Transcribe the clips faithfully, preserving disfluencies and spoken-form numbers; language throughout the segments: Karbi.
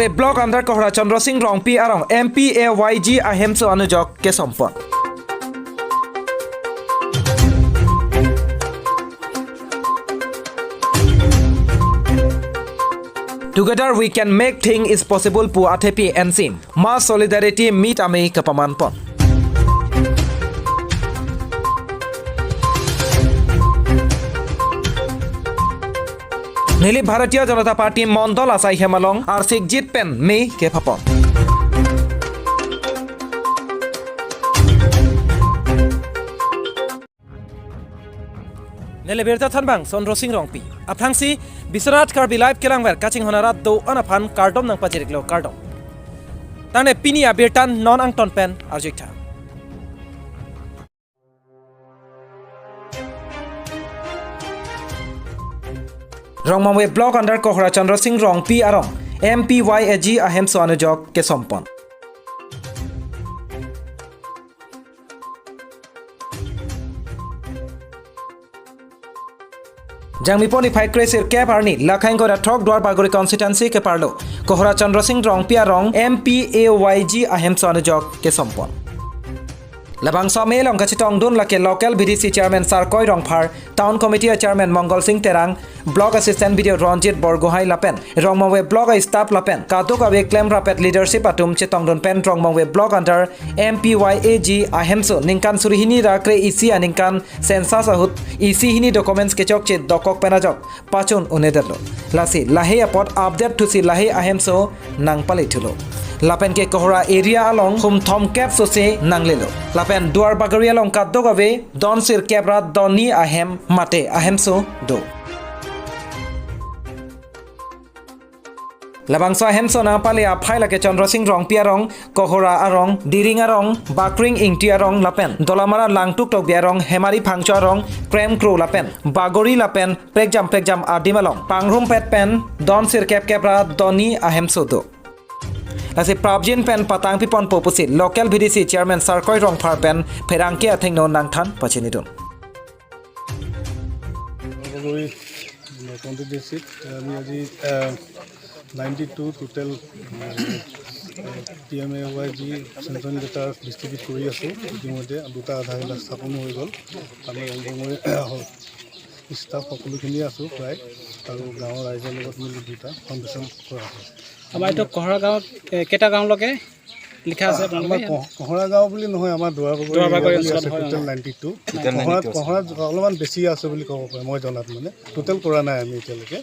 Block under Kohora Chandra Sing Rongpi arong M P A Y G ahemso anujok kesompon. Together we can make thing is possible pu athepi ensim mass solidarity meet amei kapamanpon. Nilip Bharatiya Janata Party Mondol asai hem along arsikjit pen mei kephapon. Neli birta thanbang Chandra Sing Rongpi. Aphrangsi Biswanath Karbi Live kelangver kachinghon arat do-an aphan kardom nangpachiriklo, kardom. Tangte pini abirta non angton pen arjuitha. Rongmongve Block under Kohora Chandra Sing Rongpi arong M P Y A G ahemso anujok kesompon. Jangmipo niphai kre sirkep arni, lakhai ingkoi ra throk Duarbagori constituency keparlo Kohora Chandra Sing Rongpi arong M P A Y G ahemso anujok kesompon. Labangso amei along kachetongdun lake local B D C chairman Sarkoi Rongphar, town committee chairman Mongol Sing Terang, block assistant B D O Ronjit Borgohai lapen Rongmongve block staff lapen kadokave klemrapet leadership atum chetongdun pen Rongmongve block under M P Y A G ahemso ningkan suri hini ra kre isi aningkan census ahut isi hini documents kechokche dokok pen ajok pachun un-edetlo. Lasi lahei apot update thusi lahei ahemso nangpale thulo. Lapen ke Kohora area along hum thomkep sose nanglelo. Lapen Duarbagori along kadokave don sirkep ra don ni ahem mate ahemso do. Labangso ahemso nangpale aphai lake Chandra Sing Rongpi arong, Kohora arong, Diring arong, Bakring Ingti arong lapen Dolamara Langtuk Tokbi arong, Hemari Phangcho arong, Krem Kro lapen Bagori lapen prekjam prekjam adim along pangrumpet pen don sirkep kep ra don ni ahemso do. Lasi prapjin pen patang piponpo pusi local B D C chairman Sarkoi Rongphar pen pherangke athengno nangthan pachinidun. Bagori, uh, constituency, uh, আমি আজি, uh, ninety two total, uh, P M A Y G sanction letter distribute কৰি আছোঁ। ইতিমধ্যে দুটা আধাৰ স্থাপনো হৈ গ'ল। আমি ৰংপুৰ ষ্টাফ সকলোখিনি আছোঁ প্ৰায়, আৰু গাঁৱৰ ৰাইজৰ লগত মিলি দুটা ফাউণ্ডেশ্যন কৰা হৈছে। আমাৰ এইটো কহৰা গাঁৱত, এ, কেইটা গাঁৱলৈকে লিখা আছে আপোনালোকে? আমাৰ কহ-, কহৰা গাঁও বুলি নহয়, আমাৰ দুৱাৰবাগৰি দুৱাৰবাগৰি এৰিয়া অঞ্চলত আছে, হয়, টোটেল হয়। Ninety two. টোটেল কহৰাত, নাইণ্টি টু আছে। কহৰাত অলপমান বেছি আছে বুলি ক'ব পাৰে, মই জনাত মানে। টোটেল কৰা নাই আমি এতিয়ালৈকে।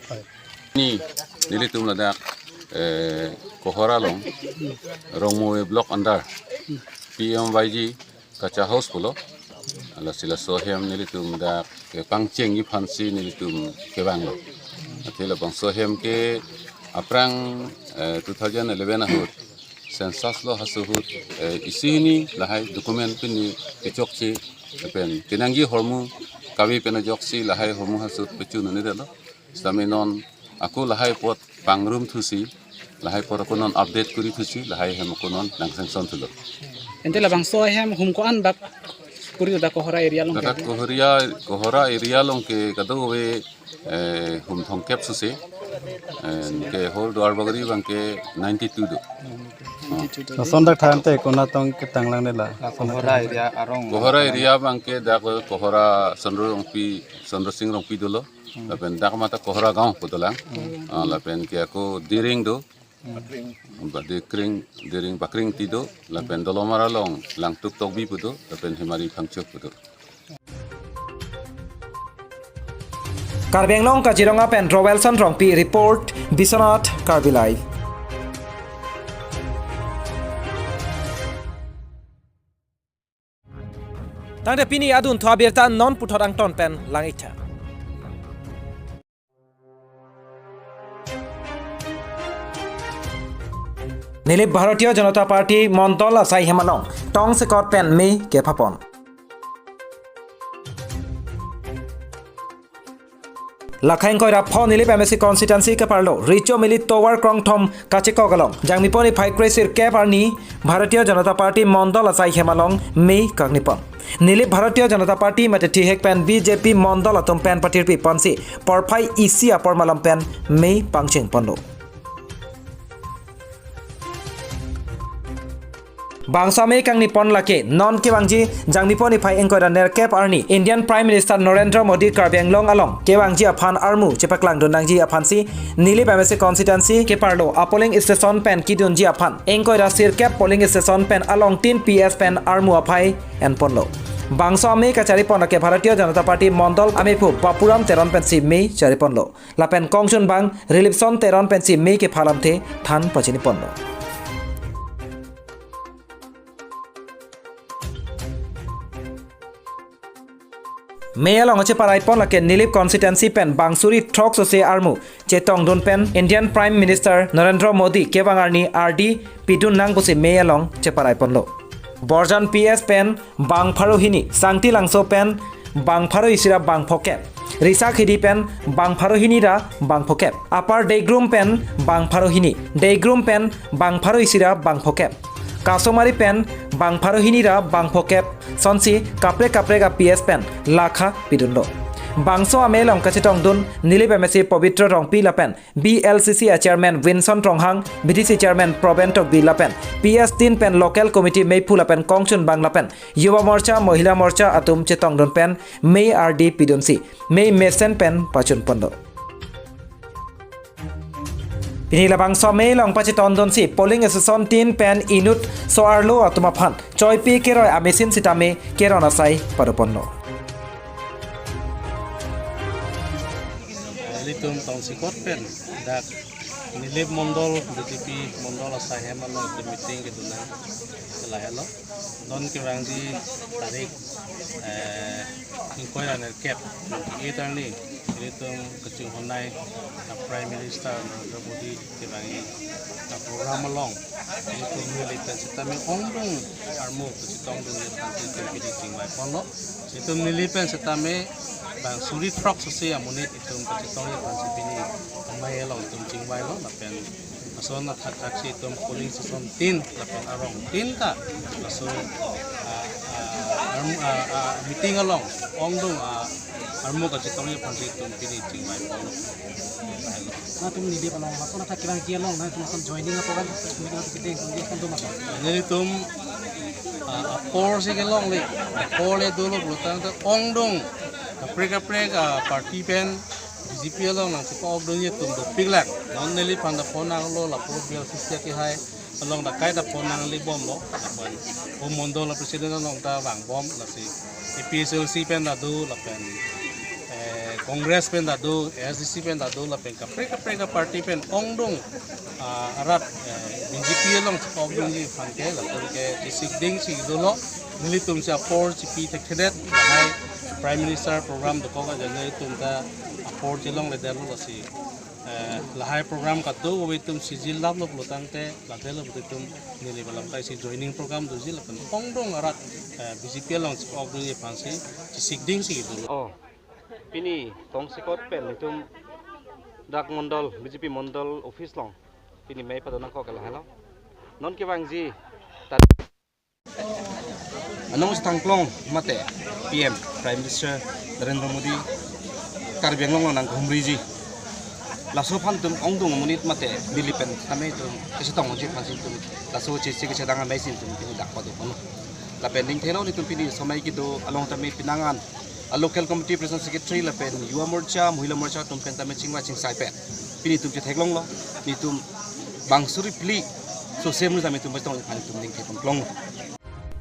হয়। Ni, nelitum ladak, eh, Kohora along, Rongmongve block under, P M Y G, Kacha House pulo. Lasi laso ahem nelitum dak kepangcheng iphansi nelitum kevanglo. Athe labangso ahem ke aphrang, eh, two thousand eleven ahut census lo haso ahut, eh, isi hini lahai document pini kechokche pen kenangji ahormu kave pen ajoksi lahai ahormu haso ahut pachun un-edetlo. Sitame non ako lahai apot pangrum thusi, lahai apot ako non update kuri thusi, lahai ahem ako non nang sanction thulo. Ante labangso ahem hum ko-an bak kuri do dak Kohora area along ke? Dak Kohora, Kohora area along ke kadokave, eh, hum thomkep sose, eh, ke whole Duarbagori abang ke ninety-two do. Lason dak than te konat tong ketanglang ne la? Kohora area arong. Kohora area abang ke dak Kohora Chandra Rongpi, Chandra Sing Rongpi dolo. Lapen dak mata Kohora gaon pu dolang. Ah, lapen ke ako Diring do. Ba Diring, Diring Bakring Ingti do. Lapen Dolamara along Langtuk Tokbi pu do. Lapen Hemari Phangcho pu do. Karbi Anglong Kaziranga pen Rowelson Rongpi report, Biswanath Karbi Live. Tangte pini adunthu abirta non puthot angton pen lang-iktha. Nilip Bharatiya Janata Party Mondol asai hem along tongsekot pen mei kephapon. Lakhai ingkoi ra pho Nilip M A C constituency keparlo Richo Mili tovar krongthom kachekok along Jangmipo niphai kre sirkep arni Bharatiya Janata Party Mondol asai hem along mei kangni pon. Nilip Bharatiya Janata Party mate thihek pen B J P Mondol atum pen pathirpi ponsi porphai isi apor malom pen mei pangcheng ponlo. Bangso amei kangnipon lake non kevangji Jangmipo niphai ingkoi ra nerkep arni Indian Prime Minister Narendra Modi Karbi Anglong along kevangji aphan armu chepaklangdun nangji aphansi Nilip M A C constituency keparlo a polling station pen kedunji aphan ingkoi ra sirkep polling station pen along tin P S pen armu aphai enponlo. Bangso amei kacharipon lake Bharatiya Janata Party Mondol ameiphu Bapuram Teron pensi mei chariponlo. Lapen kongchunbang Rilipson Teron pensi mei kephalamthe than pachiniponlo. Mei along cheparaipon lake Nilip constituency pen bang suri throksose armu chetongdun pen Indian Prime Minister Narendra Modi kevang arni ardi pidun nang pusi mei along cheparaiponlo. Borjan P S pen bang pharo hini, Sangti Langso pen bang pharo isi ra bang phokep, Risakhidi pen bang pharo hini ra bang phokep, Upper Deigrum pen bang pharo hini, Deigrum pen bang pharo isi ra bang phokep, Kasomari pen bang pharo hini ra bang phokep, sonsi kaprek kaprek a P S pen lakha pidunlo. Bangso amei along kachetongdun Nilip M A C Pabitra Rongpi lapen B L C C a Chairman Vinson Ronghang, B D C Chairman Proben Tokbi lapen P S tin pen Local Committee meiphu lapen kongchunbang lapen Yuva Morcha, Mahila Morcha atum chetongdun pen mei ardi pidunsi mei mesen pen pachunponlo. Pini labangso amei along pachetongdunsi polling station tin pen inut so-arlo atum aphan choipi keroi a machine sitame keron asai padoponlo. Nelitum tongsekot pen dak Nilip Mondol, B J P Mondol asai hem along itum meeting kedun nang lahelo. Non kevangji tarik, eh, ingkoi ra nerkep, twenty-eight arni, nelitum kachinghon nei, ah, Prime Minister Narendra Modi kevangji, ah, program along nelitum Nilip pen sitame ongdung armu kachetongdunji aphansi itum pini chingvaiponlo. Itum Nilip pen sitame bang suri throksose amonit itum kachetongji aphansi pini amei along itum chingvailo lapen lason athakthak si itum polling station tin lapen arong tin ta laso, ah, ah, arm-, ah, ah, meeting along ongdung, ah, armu kachetongji aphansi itum pini chingvaiponlo. Nangtum Nilip along lason athak kevangji along nangtum lason joining a program sumik nangtum kedeng sumik nangtum lason. Nelitum, ah, apor si kelongle, apor le dolo pulo tangte ongdung kaprek kaprek, ah, party pen B J P along nangchepa-okdunji atum dopik lang. Non neliphan ta phone nanglo lapu B L C C akehai along ta kaita phone nanglebomlo. Lapen Home Mondol President along ta vangbom lasi A P H L C pen ta do lapen, eh, Congress pen ta do, A S D C pen ta do lapen kaprek kaprek a party pen ongdung, ah, arat, eh, B J P along chepa-okdunji aphan ke lapen ke chesikding si dolo. Nelitum si apor chepi thekthedet lahai Prime Minister program dokok aja nelitum ta apor chelongledetlo lasi, eh, lahai program kado avi itum sijil laplo pulo tangte ladak lo itum Nilip along kaisi joining program doji lapen ongdung arat, eh, B J P along chepa-okdunji aphansi chesikding si dolo. Oh, pini tongsekot pen itum dak Mondol, B J P Mondol office along pini mei padon nangkok lahelo. Non kevangji anong si thangklong mate P M, Prime Minister Narendra Modi Karbi Anglong along nangkehumriji. Laso aphan itum ongdung amonit mate Nilip pen tame itum kachetongji aphansi itum laso chisi kachedang amei si itum pini dak padoponlo. Lapen ning thelo nelitum pini somai kedo along tame penang an a local committee, president, secretary lapen Yuva Morcha, Mahila Morcha atum pen tame chingvai chingsai pen pini itum chetheklonglo, nelitum bang suri phli sose armu tame itum betong aphan itum ning thepongklonglo.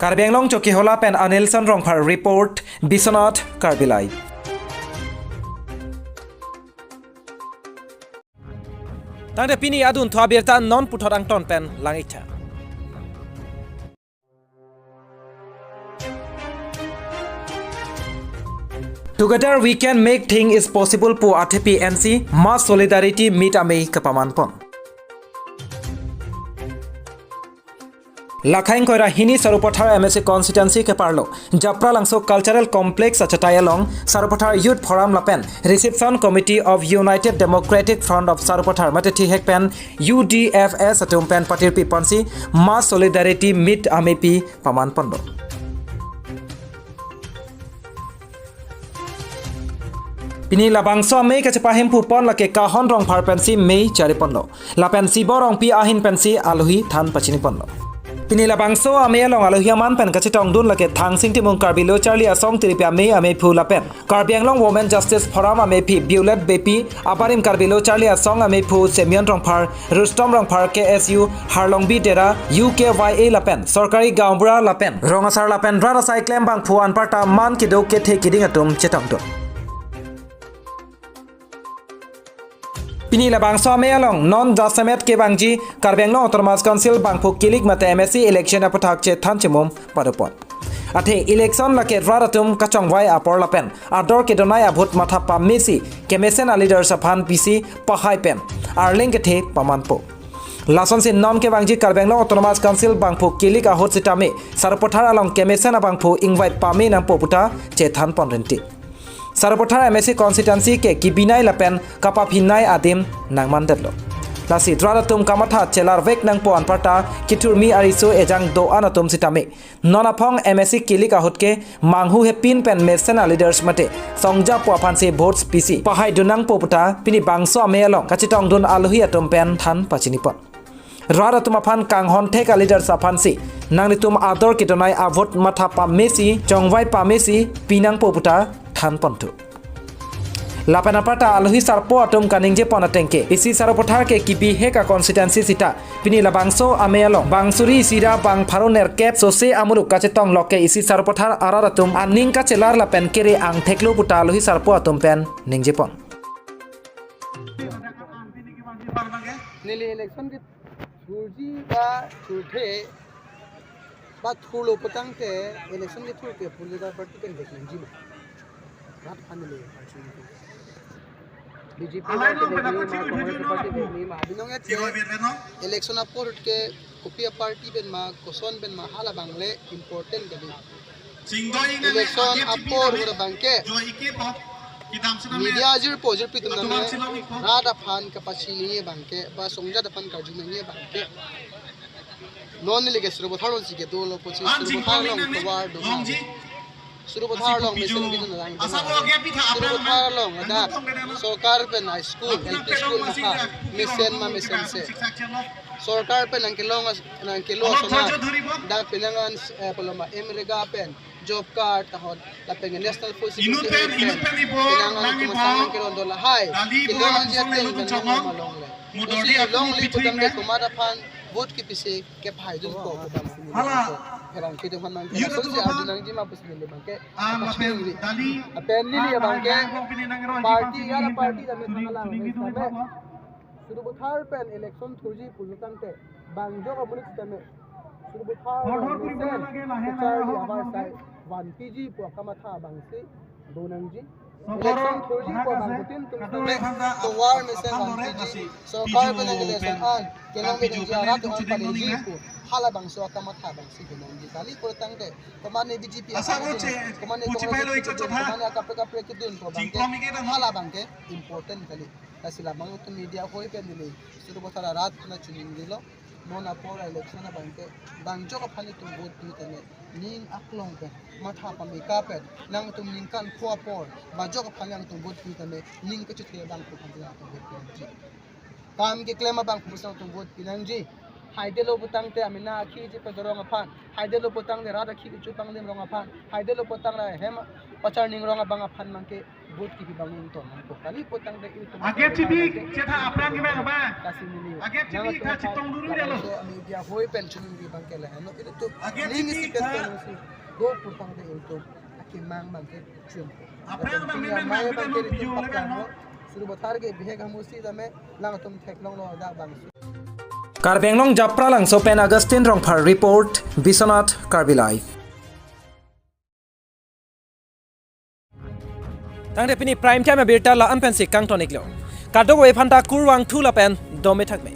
Karbi Anglong Chokihola pen Anilson Rongphar report, Biswanath Karbi Live. Tangte pini adunthu abirta non puthot angton pen lang-iktha. Together we can make thing is possible pu athepi N C Mass Solidarity Meet amei kapamanpon. Lakha ingkoi ra hini Sarupathar M A C constituency keparlo Japra Langso Cultural Complex achatai along Sarupathar Youth Forum lapen Reception Committee of United Democratic Front of Sarupathar mate thihek pen U D F S atum pen patirpi ponsi Mass Solidarity Meet ameipi pamanponlo. Pini labangso amei kachepahemphu pon lake Kahon Rongphar pensi mei chariponlo. Lapen Sibo Rongpi ahin pensi alohi than pachiniponlo. Pini labangso amei along alohi aman pen kachetongdun lake Thangsing Timung Karbi Lo Charli Asong Tiripi Amei amephu lapen Karbi Anglong Women Justice Forum amephi Violet Beypi, abarim Karbi Lo Charli Asong amephu Simeon Rongphar, Rustom Rongphar, K S U, Harlongbi Dera, U K Y A lapen Sorkari Gaonbura lapen Rong Asar lapen rat asai klem abangphu anparta man kedo kethe keding atum chetongdun. Pini labangso amei along non jasemet kevangji Karbi Anglong Autonomous Council bangphu kilik mate M A C election aputhak chethan chemum padopon. Athe election lake rat atum kachongvai apor lapen ador kedonai a-vote matha pamesi kemesen a-leaders aphan pisi pahai pen arleng kethe pamanpo. Lasonsi non kevangji Karbi Anglong Autonomous Council bangphu kilik ahut sitame Sarupathar along kemesen abangphu ingvai pame nangpo puta chethan pon rinti. Sarupathar M A C constituency ke kibinai lapen kapaphinai adim nangmandetlo. Lasi rat atum kamatha chelarvek nangpo anparta kithurmi ariso ejang do-an atum sitame non aphong M A C kilik ahut ke manghu hepin pen mesen a-leaders mate songja pu aphansi votes pisi pahaidun nangpo puta pini bangso amei along kachetongdun alohi atum pen than pachinipon. Rat atum aphan kanghon thek a-leaders aphansi nanglitum ador kedonai a-vote matha pamesi chongvai pamesi pinangpo puta than ponthu. Lapen aparta alohi sarpo atum kaningjepon atengke isi Sarupathar ke kibihek a-constituency sita pini labangso amei along bangsuri isi ra bang pharo nerkep sose amuluk kachetong lok ke isi Sarupathar arat atum aning kachelar lapen kere angtheklo puta alohi sarpo atum pen ningjepon. Neli election kethurji ba thurthe ba thurlo putangte election kethur ke political party pen vek nangji ma. Rat aphan neli party B J P party vek nangji ma, Congress party vek nangji ma. Abinong et ke election apor ke kopi a-party pen ma, koson pen ma, hala abang le important kali. Election apor ora abangke media ajirpo ajirpi atum name rat aphan kapachini abangke ba songjat aphan karju nangji abangke. Non neli ke Sarupathar alongsi kedolo pusi Sarupathar along tovar do ma. Sarupathar along mesen kedun lang. Sarupathar along ladak sorkar pen high school, L P school matha mesen ma mesense. Sorkar pen nangkelong as-, nangkelo asona dak penang an, eh, poloma MGNREGA pen job card tahon lapen National Food Security Act pen penang an kemasang nangkelong do lahai. Kelong an jateng pen nang malongle. Pusi longle putangte komat aphan vote kepisi kephaidunpo pu abang si neli abangke pherangke atum aphan abangke lasonsi arju nangji ma pusi neli abangke kapachini. Lapen neli abangke party, ya party tame thangnat lang, tame Sarupathar pen election thurji pulo tangte bang jok amonit tame Sarupathar mesen kacharli ahavar asai vanpiji pu akamatha abangsi do nangji. Election thurji pu abangphutin atum tame tovar mesen vanpiji, sorkar pen nangkele ason an kelong pen nangji, arat atum an paleji pu hala abangso akamatha abangsi do nangji. Kali pulotangte komatne B J P, komatne Congress, komatne akaprek kaprek kedun pu abangke hala abangke important kali. Lasi labang atum media ahoi pen neli Sarupathar arat aphan chiningrilo. Non apor election abangke bang jok aphan itum vote pi tame ning aklong pen matha pameka pen nangtum ningkan pho apor bang jok aphan nangtum vote pi tame ning kachothe abangphu aphan nangtum vote pinangji. Kam keklem abangphu aphan nangtum vote pinangji. Haidelo putangte amena akhi chepajorong aphan, haidelo putangte rat akhi kechupanglim rong aphan, haidelo putangte hem pacharning rong abang aphan abangke vote kipi abang ington nangpo. Kali putangte itum agep chibi chetha aphrang kevang abang. Lasi neli agep chibi nang tha chitong duri delo. Laso media ahoi pen chiningri abangke lahenlo. Itum agep ning chibi isi pen tha tong si go putangte itum akemang abangke chun. Aphrang abang memang abangke video lagi no. Sarupathar ke bihek hamusi tame lang atum theklonglo dak abang. Karbi Anglong Japralangso pen Augustine Rongphar report, Biswanath Karbi Live. Tangte pini prime time abirta la-an pensi kangton iklo. Kadokave aphanta kurvangthu lapen dome thakme.